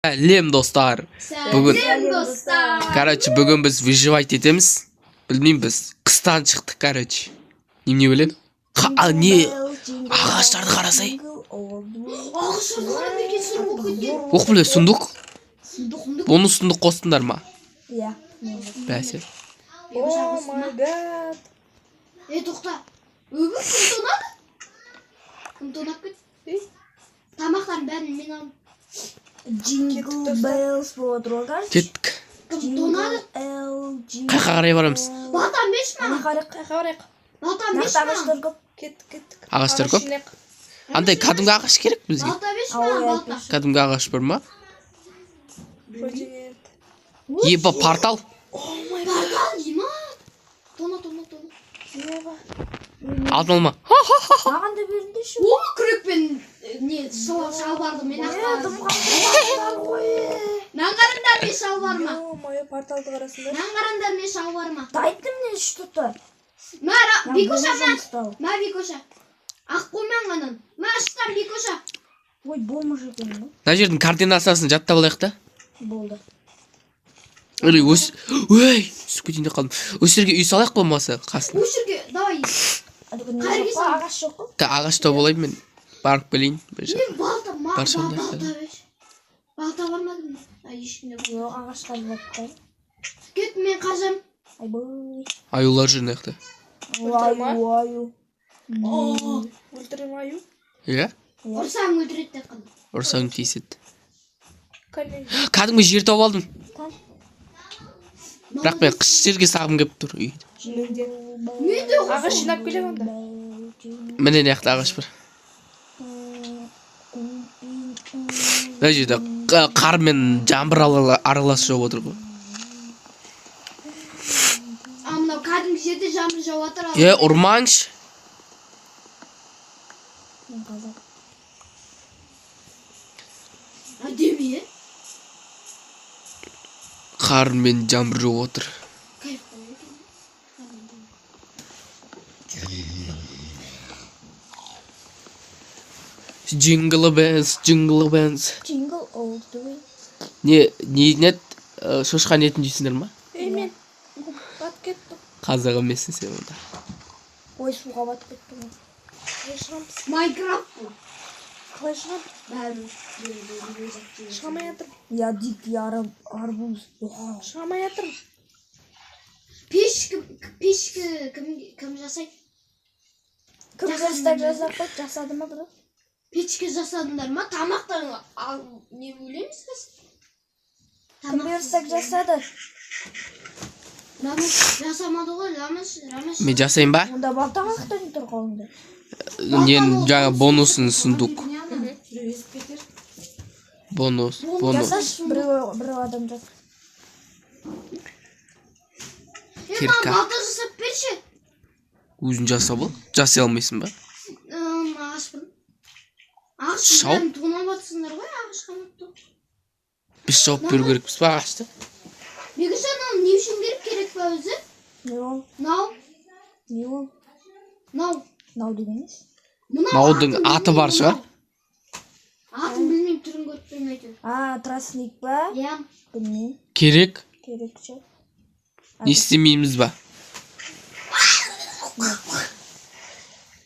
Сәлем, достар. Бүгін Сәлем, достар. Короче, бүгін біз выживать етеміз. Білмеймін, біз қыстан шықтық, короче. Немене білем? Не? Ағаштарды қарасай. Ағаштарды қарап екен, сұр болып кеткен. Ох, бля, сундук. Сундук, сундук. Оны сундук қостыңдар ма? Иә. Бәсе. Oh my God. Е, тоқта. Өбір кім тонады? Кім тонап кетті? Ей. Тамақтардың бәрін мен алдым. Jingle Bells болып отыр ғой, короче. Кеттік. Кім тонады? L, G. Қайқа қарай барамыз? Балтам берші Ана маған. қарай. Қайқа барайық? Балтам берші Нақты ағаштар маған. көп. Кеттік, кеттік. Ағаштар көп? Жинайық. Андай кәдімгі ағаш керек бізге. Балта берші Ау, маған, иә, балта. Кәдімгі ағаш бар ма? Вроде нет. Еба, портал. Портал дей ма? Тона, тона, тона. Еба. Алдын алма. Маған да беріңдерші. О, күрекпен не шалбарды мен ақтадым. Маған қараңдар мен шалбарыма. Ё-моё, порталды қарасыңдар. Маған қараңдар мен шалбарыма. Дайте мне что-то. Мә, Бикоша, мә. Мә. Мә, Бикоша. Ақ қоймаң анан. Мә, шықтан, Бикоша. Ой, бомж екен бұл. Мына жердің координациясын жаттап алайық та. Болды. Ой, өс. Ой, түсіп кетейін деп қалдым. Осы жерге үй салайық болмаса қасына. Осы жерге, давай. Не Қайерге жоқ қой, салдың? ағаш жоқ қой. Та ағаш тауып алайын мен. Барып келейін бір жаққа. Мен балта, ма, Бар сонда, балта берші. Балта бар ма кімде? А, ешкімде жоқ. Жоқ, ағаштар жоқ қой. Кет, мен қажам. Айбай. Аюлар жүр мына жақта. Өлтіре ма? Аю, аю. Өлтіре ма аю? Иә? Ұрсаң өлтіреді деп қалдым. Ұрсаң тиіседі. Кәне. Кәдімгі жер тауып алдым. Кән. Бірақ мен қыс жерге салғым келіп тұр үйді. Менде. Менде Ағаш жинап келемін онда. Міне, мына жақта ағаш бар. Мына жерде қар мен жаңбыр аралас жауып отыр ғой. А, мынау кәдімгі жерде жаңбыр жауып жатыр. Е, ұрмаңшы. Мен қазақ. Әдемі, е? Қар мен жаңбыр жауып отыр. Кайф қой екен. Jingle bells, jingle bells. Jingle all the way. Не, не не шошқан етін жейсіңдер ма? Ей, мен. Батып кеттім. Қазақ емессің сен онда. Ой, суға батып кеттім ғой. Қалай шығамыз? Майнкрафт бұл. Қалай шығамыз? Бәрі. Шыға алмай жатырмын. Я дикий арбуз. Оха. Шыға алмай жатырмын. Пешкі, пешкі кім жасайды? Кім верстак жасап қойды? Жасады ма біреу? Печке жасадыңдар ма? Тамақтан ал не өлеміз біз? Кім верстак жасады? Рамаш жасамады ғой, Рамаш, Рамаш. Мен жасайын ба? Онда балта қаяқтан тұр қолыңда? Ненің жаңа бонусын сундук. Бонус, бонус. Жасашы, біреу адам жас. Е, маған Кирка. балта жасап берші. Өзің жасап ал. Жасай алмайсың ба? Ағашпын. Ағаш Шауып. бәрін тонап жатсыңдар ғой, ағаш қанатты. Біз жауап беру керекпіз ба ағашты? Бекіш, анау не үшін керек, керек па өзі? Не ол? Мынау, Не ол? мынау. Мынау деген несі? Мынау Мынаудың атын аты бар білмеймін, шығар. мынау. Атын білмеймін, түрін көріп тұрмын әйтеуір. А, тростник па? Иә. Білмеймін. Керек. Керек ше. Не істемейміз ба?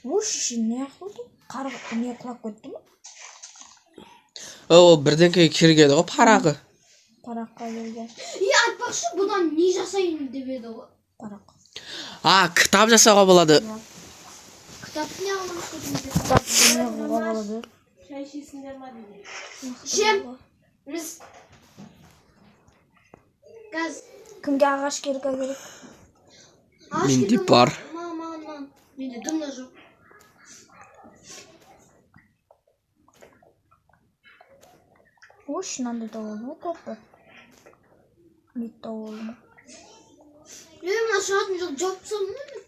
Ош, не қылды? Қар не құлап кетті ме? О, бірдеңке керек еді ғой, парағы. Параққа келген. Е, айтпақшы, бұдан не жасайын деп еді ғой. Парақ. А, кітап жасауға болады. Кітапты не қыламыз көтімізге? Кітап не қылуға болады? Шай ішесіңдер ма дейді. Ішем. Біз. Газ. Кімге ағаш керек керек? Ағаш Менде керек бар. Маған, маған, маған. Менде дым да жоқ. Ош, мынандай тауып алдым ғой көп пе? Не тауып алдым? Е, мына шығатын жол жауып тастадым ғой мен.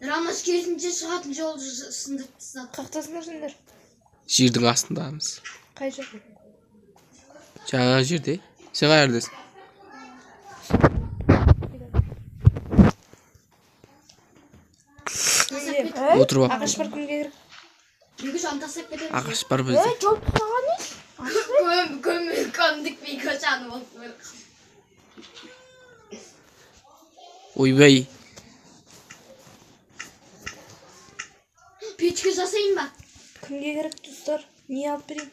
Рамаш керісінше шығатын жолды сындырып тастады. Қаяқтасыңдар сендер? Жердің астындамыз. Қай жер? Жаңа жерде. Сен қай жердесің? Жасап Менде кет. Отырып алып. ағаш бар, кімге керек? Бекошаны тастап кетеміз. Ағаш бар бізде. Ей, жол тастаған не? Көм, көм, көмдік Бекошаны болып. Ойбай. Печка жасайын ба? Кімге керек, достар? Не алып берейін?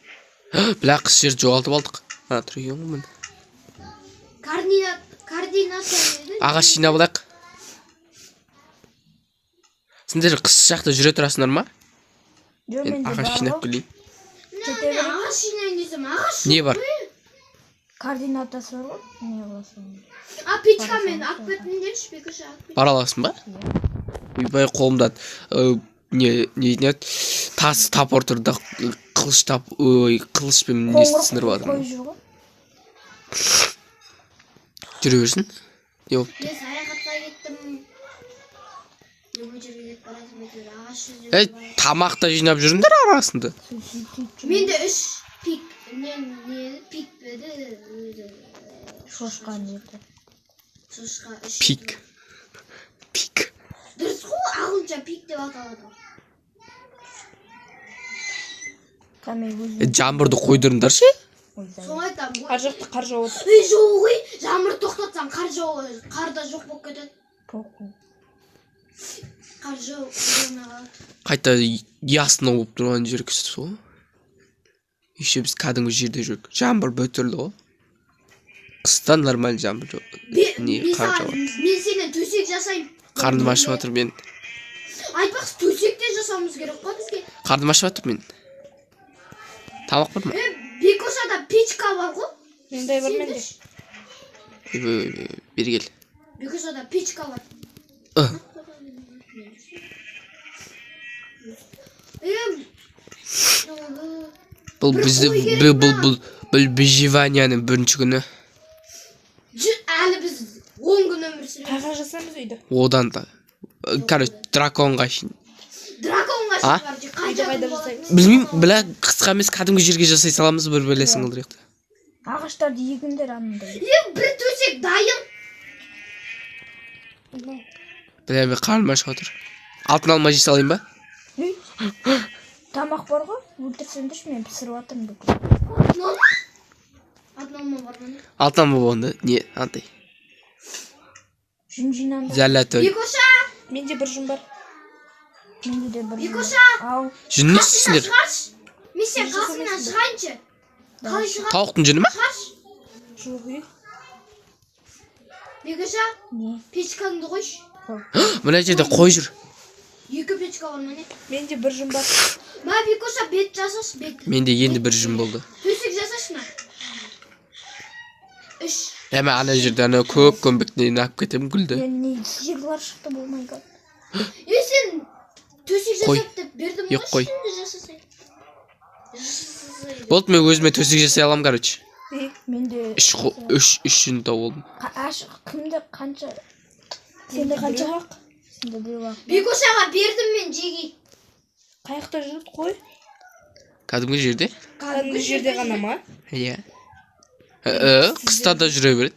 Бля, қыс жерді жоғалтып алдық. Ана тұр екен ғой, міне. Координация еді. Ағаш жинап алайық. Сендер қыс жақта жүре тұрасыңдар ма? Жоқ, Мен менде ағаш бар жинап ғой. келейін. Кете Мен берейін. ағаш жинайын десем, ағаш Не жоқ бар? қой. Координатасы бар ғой. Не қыласың? А, печкамен алып кетіңдерші, Бекоша, алып кет. Бара аласың ба? Ойбай, қолымда не не дейтін еді, тас топор тұр да, қылыш тап, ой, қылышпен не Қоңыр сындырып қой жатырмын. жүр ғой. Жүре берсін. Не болып? Мен саяхатқа кеттім. Мен бұл жерге кетіп бара жатырмын, әйтеуір ағаш іздеп Ей, барамын. тамақ та жинап жүріңдер арасында. Сөйтіп жүр. Менде үш пик, не, не, пик пе еді, өзі, Шошқан еті. Шошқа үш. Пик. Пик. Дұрыс қой, ағылшынша пик деп аталады. Кәме өзім. Жаңбырды қойдырыңдаршы. Ойбай. Соны айтамын ғой. Ар жақта қар жауып отыр. Ей, жоқ ей, жаңбыр тоқтатсаң, қар жауы, қар да жоқ болып кетеді. Похуй. Қар жаумай қалады. Қайта ясно болып тұрған жер күшті ғой. Еще біз кәдімгі жерде жүрік. Жаңбыр бөтерлі ғой. Қыста нормаль жаңбыр жоқ. Не, Мен қар саған, жауады. мен сенен төсек жасаймын. Қарным ашып жатыр мен. Айтпақшы, төсек те жасауымыз керек қой бізге. Қарным ашып жатыр мен. Тамақ бар ма? Е, Бекошада печка бар ғой. Менде бар, менде. Сендерші. Ойбай, ойбай, бері кел. Бекошада печка бар. Е, Бұл Бір бізді қой керек бұл бұл па? бұл бұл выживанияның бірінші күні. Әлі біз 10 күн өмір сүреміз. Қайға жасаймыз үйді? Одан да. Короче, драконға шейін. Драконға А? шейін Үйді қанша қайда күн болады? жасаймыз? Білмеймін, бля, қысқа емес, кәдімгі жерге жасай саламыз, бір білесің қылдырайық та. Ағаштарды егіңдер анандай. Е, бір төсек дайын. Бля, мен қарным ашып жатыр. Алтын алма жей салайын ба? Үй. Тамақ бар ғой, өлтірсеңдерші, мен пісіріп жатырмын бүкіл. Алтын алма? Алтын алма бар ма, не? Алтын алма болғанда не андай. Жүн жинаңдар. Зәләтөл. Бекоша, Менде бір жүн бар. Менде де бір жүн. Бекоша, Ау, Жүн не қасыңнан істейсіңдер? шығаршы. Мен сен қасыңнан шығайыншы. Қалай шығады? Тауықтың жүні ма? Шығаршы. Жоқ, үй. Бекоша, не? печкаңды қойшы. Мына жерде қой жүр. Екі печка бар ма, не? Менде бір жүн бар. Мә, Бекоша, бет жасашы, бет. Менде енді бір жүн болды. Төсек жасашы, мә. Үш. Әмә ана жерде ана көк көмбектен алып кетемін гүлді. Мен не сиырлар шықты, oh my god. Е, сен төсек Қой. жасап деп бердім Екі ғой, қой. үстінде жасасай. Жасасай. Болды, мен өзіме төсек жасай аламын, короче. Ей, Менде Үш жүн тауып алдым. Аш кімде қанша? Сенде қанша? Біреу ақ. Сенде біреу ақ. Бекошаға бердім мен жеге. Қай жақта жүрді қой? Кәдімгі жерде? Кәдімгі жерде ғана ма? Иә. Қыста да жүре береді.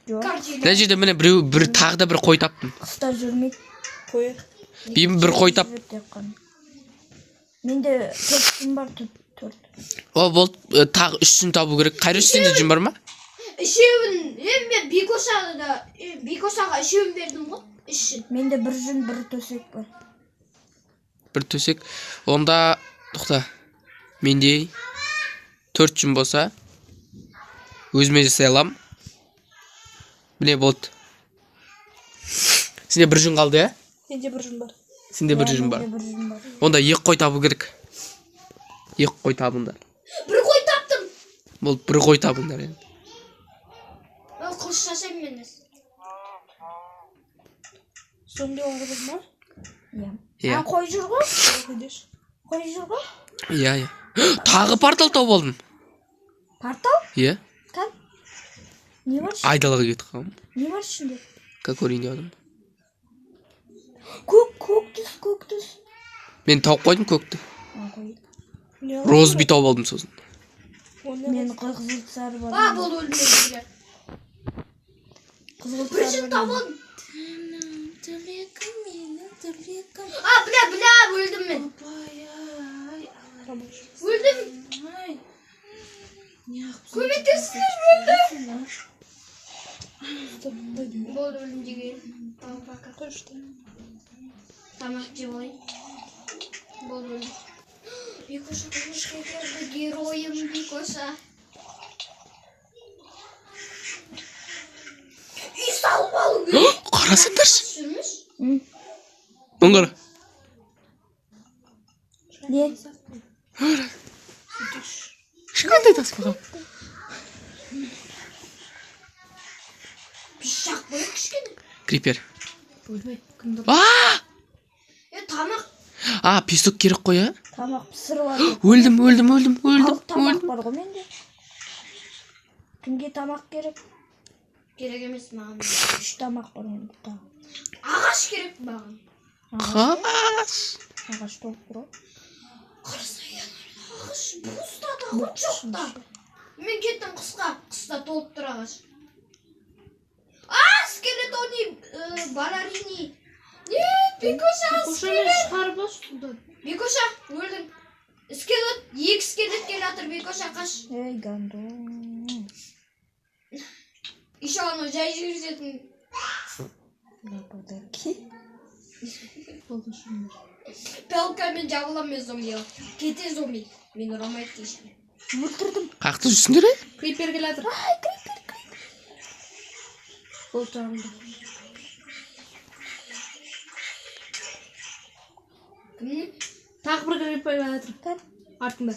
Жоқ. Мына жерде міне біреу бір тағы да бір қой таптым. Қыста жүрмейді. Қой. Мен бір қой тап. Жүреді тек қана. Менде төрт жүн бар, төрт. О, болды, тағы үш жүн табу керек. Қайраш, сенде жүн бар ма? Үшеуін, е, мен Бекошаға, е, Бекошаға үшеуін бердім ғой. Үш жүн. Менде бір жүн, бір төсек бар. Бір төсек. Онда тоқта. Менде төрт жүн болса, өзіме жасай аламын. Міне, болды. Сенде бір жүн қалды, иә? Менде бір жүн бар. Сенде бір Иә, жүн бар. Менде бір жүн бар. Онда екі қой табу керек. Екі қой табыңдар. Бір қой таптым. Болды, бір қой табыңдар енді. Мен қылыш жасаймын мен өзі. Зомби бар ма? Иә. Иә. А, қой жүр ғой? Қой деші. Қой жүр ғой? Иә, иә. Тағы портал тауып алдым. Портал? Иә. Кән? Не бар ішінде? Айдалаға кетіп қалғанмын. Не бар ішінде? Как көрейін деп жатырмын. Көк, көк түс, көк түс. Мен тауып қойдым көкті. А, қой. Не алып Розби тауып алдым сосын. Оны Мен қызғылт сары бар. А, болды, өлдім мен жерге. Қызғылт Бір сары жүн бар. тауып алдым. А, бля, бля, өлдім мен. Өлдім. Көмектесіңдер, өлдім. Болды, өлдім деген. Ал, пока. Қойшы. Тамақ жеп алайын. Болды, өлдім. Бекоша, қош келді, геройым Бекоша. Үй салып алу керек. Қарасаңдаршы. Жүрміш. Мына қара. Не? Кішкентай тасбақа. Пышақ қой кішкене. Крипер. Ойбай, кімді? А! Е, тамақ. А, песок керек қой, а? Тамақ пісіріп жатыр. Өлдім, өлдім, өлдім, өлдім, Алты тамақ өлдім. бар ғой менде. Кімге тамақ керек? Керек емес маған. Үш тамақ бар менде тағы. Ағаш керек маған. Қаш. Ағаш толып тұр ғой. Қарасай, ағаш пусто да ғой, жоқ та. Мен кеттім қысқа. Қыста толып тұр ағаш. А, скелетони, балерини. Нет, Бекоша, Бекошаны шығарып алшы судан. Бекоша, өлдің. Скелет, екі скелет келе жатыр, Бекоша, қаш. Ей, гандон. Еще анау жай жүргізетін. Подарки. Болды, шынында. Палкамен жабыламын мен зомбиға. Кете зомби. Мені ұрамайды дейші. Өлтірдім. Қаяқта жүрсіңдер, е? Крипер келе жатыр. Ай, крипер, крипер. Болды, жарылды. Кімнің? Тағы бір крипер келе жатыр. Кән. Артында.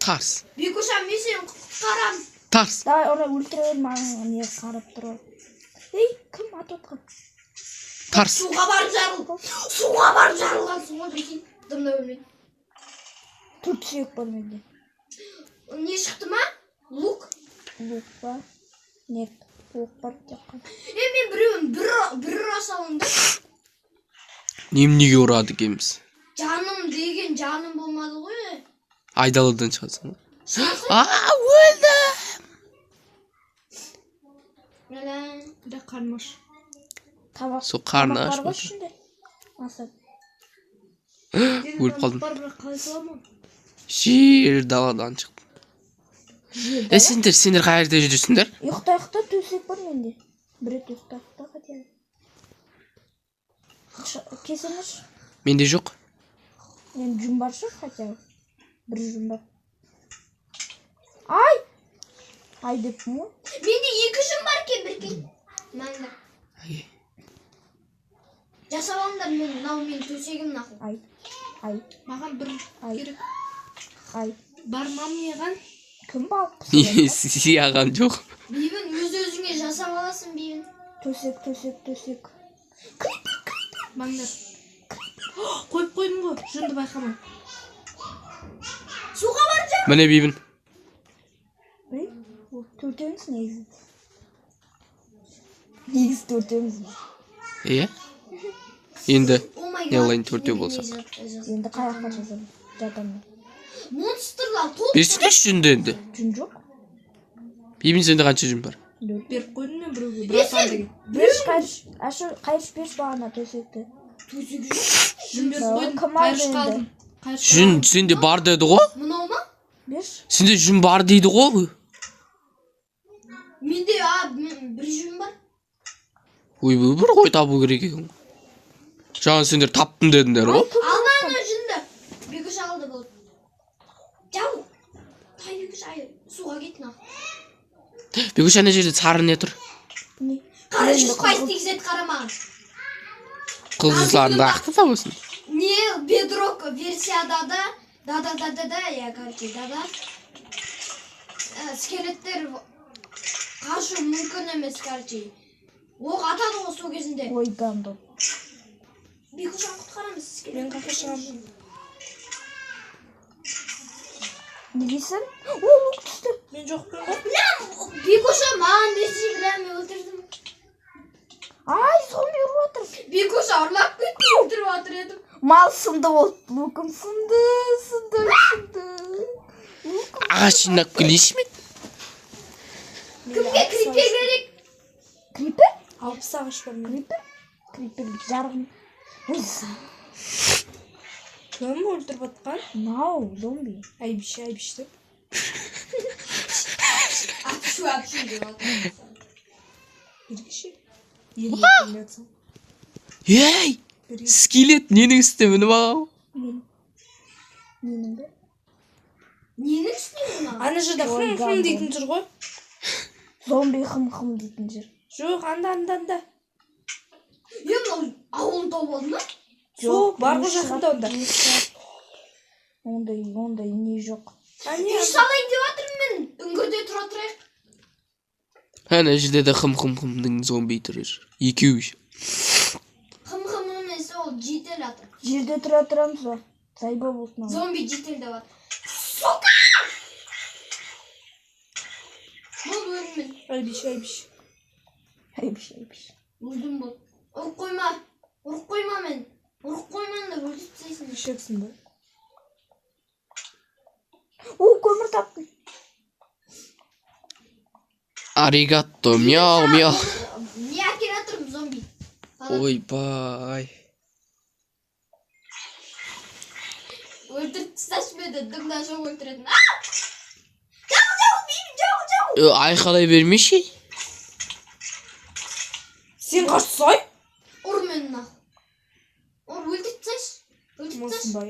Тарс. Бекоша, мен сені құтқарам. Тарс. Давай, ора өлтіре бер, маған не қарап тұр. Ей, кім атып отқан? Тарс. Суға барып жарыл. Суға барып жарылғансың ғой, прикинь. Дымда өлмеді. Төрт сүйек бар менде. Не шықты ма? Лук. Лук па? Нет, лук бар тек қана. Е, мен біреуін бір ұра салдым да. Неменеге ұрады екенбіз? Жаным деген жаным болмады ғой. Айдаладан шығасың ғой. Шығасың. А, өлдім. Міне. Бірақ қарным аш. Тамақ. Сол қарны тамақ аш бар ғой болса. ішінде. Асап. Өліп қалдым. Бар, бірақ қалай саламын оны? Жер даладан шықтым. Жер Е, сендер қай жерде жүрсіңдер? Ұйықта, ұйықта, төсек бар менде. Бір рет ұйықтайық та хотя бы. Кесіңізші. Менде жоқ. Мен жүн бар шығар хотя бы. Бір жүн бар. Ай! Ай деппін ғой. Менде екі жүн бар екен, прикинь. Мынаңдар. Әке. Жасап алыңдар, мен мынау менің төсегім нахуй. Ай. Ай. Маған бір Ай. керек. Ай. Бар ма маған? Кім балық пісіреді? Сияған жоқ. Бибін, өз өзіңе жасап аласың, Бибін. Төсек, төсек, төсек. Маңдар. Қойып қойдым ғой, жүнді байқамай. Суға барып жар. Міне Бибін. Ей, төртеуміз негізі. Негізі төртеуміз. Иә? Енді Oh my не god. қылайын төртеу болсақ? Енді қай жаққа жазамын? Жатамын. Монстрлар толып Берсеңдерші жүнді енді. Жүн жоқ. Бибін, сенде қанша жүн бар? Нөл. Беріп қойдым мен біреуге, братан деген. Берші қайырыш. Ашы қайырыш берші бағана төсекті. Төсек жоқ. Жүн беріп Мынау қойдым, кім алды қайырыш енді? қалдым. Қайырыш Жүн сенде бар деді ғой? Мынау ма? Берші. Сенде жүн бар дейді ғой? Менде а мен бір жүн бар. Ойбай, бір қой табу керек екен ғой. Жаңа сендер таптым дедіңдер ғой. Алма ана жүнді. Бекіш алды болды. Жау. Тай Бекіш, ай, суға кет нахуй. Бекіш, ана жерде сары не тұр? Не? Қара 100% тигізеді, қара маған. Қылғызларыңды ақты табасың. Не, бедрок версияда да, да да да да да, я, короче, да да. Скелеттер қашу мүмкін емес, короче. Оқ атады ғой сол кезінде. Ой, гандон. Бекошаны құтқарамыз скелет. Мен қаққа шығамын. Не дейсің? О, лук түсті. Мен жоқпын ғой. Бекоша маған десе, бля, мен өлтірдім. Ай, зомби ұрып жатыр. Бекоша ұрлап кетті, өлтіріп жатыр едім. Мал сынды болды. Лукым сынды, сынды, сынды. Лукым. Ағаш жинап келейінші мен. Кімге крипер керек? Крипер? 60 ағаш бар менде. Крипер? Крипер жарғын. Кім өлтіріп жатқан? Мынау зомби. Әйбіш, әйбіш деп. Апшу, апшу деп жатыр. Бергеші. Елге келе жатсың. Ей! Берге. Скелет ненің үстіне мініп алған? Мен. Менің бе? Ненің үстіне мынау? Ана жерде хм хм дейтін жүр ғой. Зомби хым хым дейтін жер. Жоқ, анда, анда, анда. Е, мынау ауылын тауып алды ма? Сол, бар ғой не жақында онда. шығады, не шығады. Ондай, ондай не жоқ. Әне, Үй салайын деп жатырмын мен. Үңгірде тұра тұрайық. Ана жерде де хым хым хымның зомби тұр. Екеуі еще. Хым хым емес, ол житель аты. Жерде тұра тұрамыз ба? Зайба болсын ана. Зомби житель деп жатыр. Сука! Болды, өлдім мен. Әйбіш, әйбіш. Әйбіш, әйбіш. Өлдім болды. Ұрып қойма. Ұрып қойма мен. Ұрып қоймаңдар, өлтіріп тастайсың. Ішексің ба? О, көмір таптым. Аригатто, мяу, мяу. Не әкеле жатырмын зомби. Ойбай. Өлтіріп тасташы мені, дымда жоқ өлтіретін. А! Жау, жау, бейбіт, жау, жау. Айқайлай бермеші. Сен қашсай? Ұр мені нахуй. Ұр, өлтіріп тасташы. Өлтіріп Малсың тасташы. ба?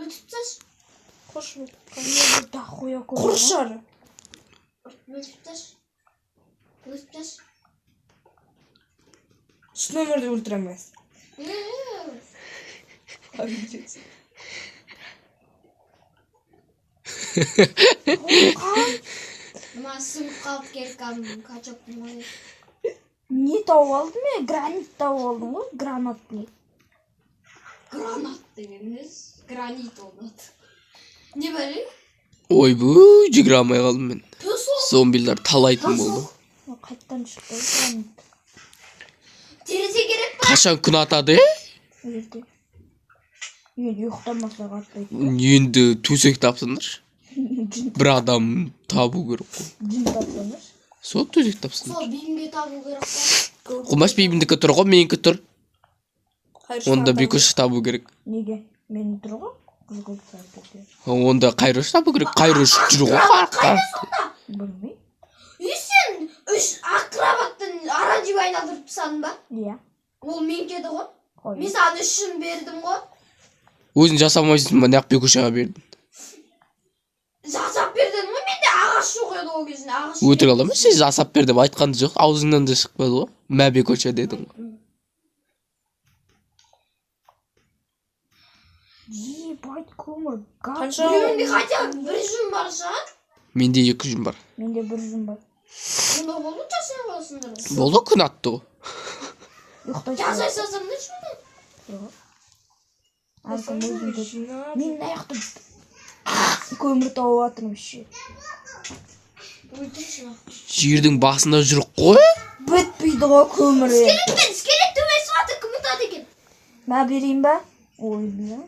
Өлтіріп тасташы. Қош бол. Дохуя көмір. Құрыш ары. Өлтіріп тасташы. Өлтіріп тасташы. Шын өмірде өлтіре алмайсың. Е, Обидеться. Мына сынып қалып келіп качок мой. Не тауып алдым мен? Гранит тауып алдым ғой. Гранат не? Гранат дегеніміз гранит болады. Не бәле? Ойбу, жүгіре алмай қалдым мен. Песок. Зомбилар талайтын болды. О, қайттан шықты ғой гранит. Терезе керек па? Қашан күн атады, е? Ерте. Енді ұйықтамаса атпайды. Енді төсек тапсыңдаршы. Жүн, Бір адам табу керек қой. жүн тапсаңдаршы. Сол төсек тапсыңдар. Сол бейімге табу керек қой. Құмаш бейімдікі тұр ғой, менікі тұр. Онда Бекош табу керек. Неге? Менің тұр ғой. Қызғылт сары түрде. Онда Қайрош табу керек. Қайрош жүр ғой қараққа. Білмей. Е, сен үш ақ кроваттың оранжевый айналдырып тастадың ба? Иә. Ол менікі еді ғой. Қой. Мен саған үш жүн бердім ғой. Өзің жасамайсың ба, неғып Бекошаға бердің? Жасап бердім ғой, менде ағаш жоқ еді ол кезінде, ағаш. Өтірік алдама, сен жасап бер деп айтқан жоқ, аузыңнан да шықпады ғой. Мә Бекоша дедің ғой. Ебать, көмір. Газ. Қанша? Менде хотя бы бір жүн бар шығар. Менде екі жүн бар. Менде бір жүн бар. Онда болды, жасай аласыңдар. Болды, күн атты ғой. Ұйықтай Жасай салсаңдар шуны. Әркім өзінің төсегі. Жинап. Мен мына жақта көмір тауып жатырмын ше. Өлтірші. Жердің басында жүр қой. Бітпейді ғой көмір. Скелет пен скелет төбесі жатыр, кім ұтады екен? Мә берейін ба? Ой, бля.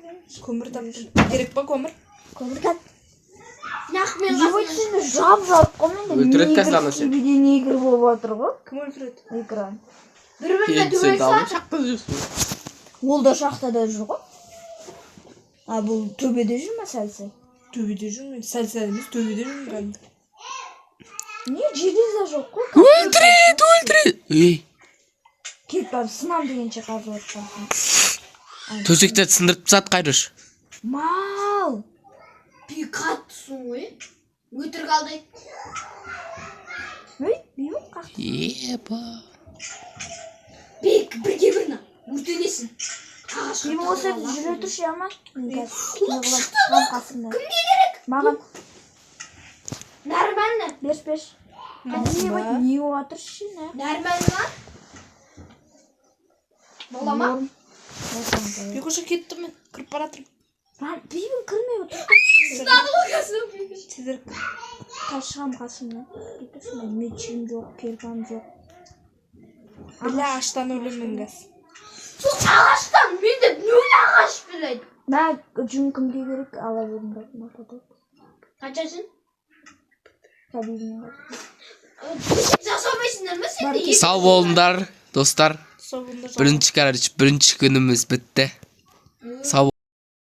Көмір таптым. Керек па көмір? Көмір тап. Нақ мен Ебать, қасымнан сені жап жарық қой менде. Өлтіреді Негр қазір ана сені. скибиде негр болып жатыр ғой Кім өлтіреді? экран. бір-біріне Енді сен төбелесіп далып жатыр. шақтап жүрсің. Ол да шахтада жүр ғой. А бұл төбеде жүр ма сәл сәл? Төбеде жүрмін. Сәл сәл емес, төбеде жүрмін кәдімгі. Не, железо жоқ қой. Өлтіреді, өлтіреді. Ей, Келіп барып сынам дегенше қазып жатқан. төсекті сындырып тастады Қайрош. Мал! Би қаттысың ғой. Өтірік алдай. Ей, бейбіт қақты. Еба. Бек бірге бір на. Өртенесің. Ағашқа Бейбіт осы тығып алып. жүре тұршы ама. Мен қазір не қылып шығамын қасыңнан. Кімге керек? Маған Нормально. берші берші. Малсың ба? Ебать, не болып жатыр ше мына? Нормально ма? Бола ма? Норм. Норм. Бекоша кеттім мен. Кіріп бара жатырмын. Lan бейбіт кірмей отыр. Ұстады ғой қазір. Тезірек. Қазір шығамын қасыңнан. Кетірші мен мечім жоқ, киркам жоқ. Бля, аштан өлемін қазір. Сол ағаштан менде нөл ағаш блядь. Мә, жүн кімге керек ала беріңдер. Мақұл. Қаншасын? Табиғи. Төсек жасамайсыңдар ма сендер? Сау болыңдар, достар. Сау Сау болыңдар. Бірінші, короче, бірінші күніміз бітті. Сау.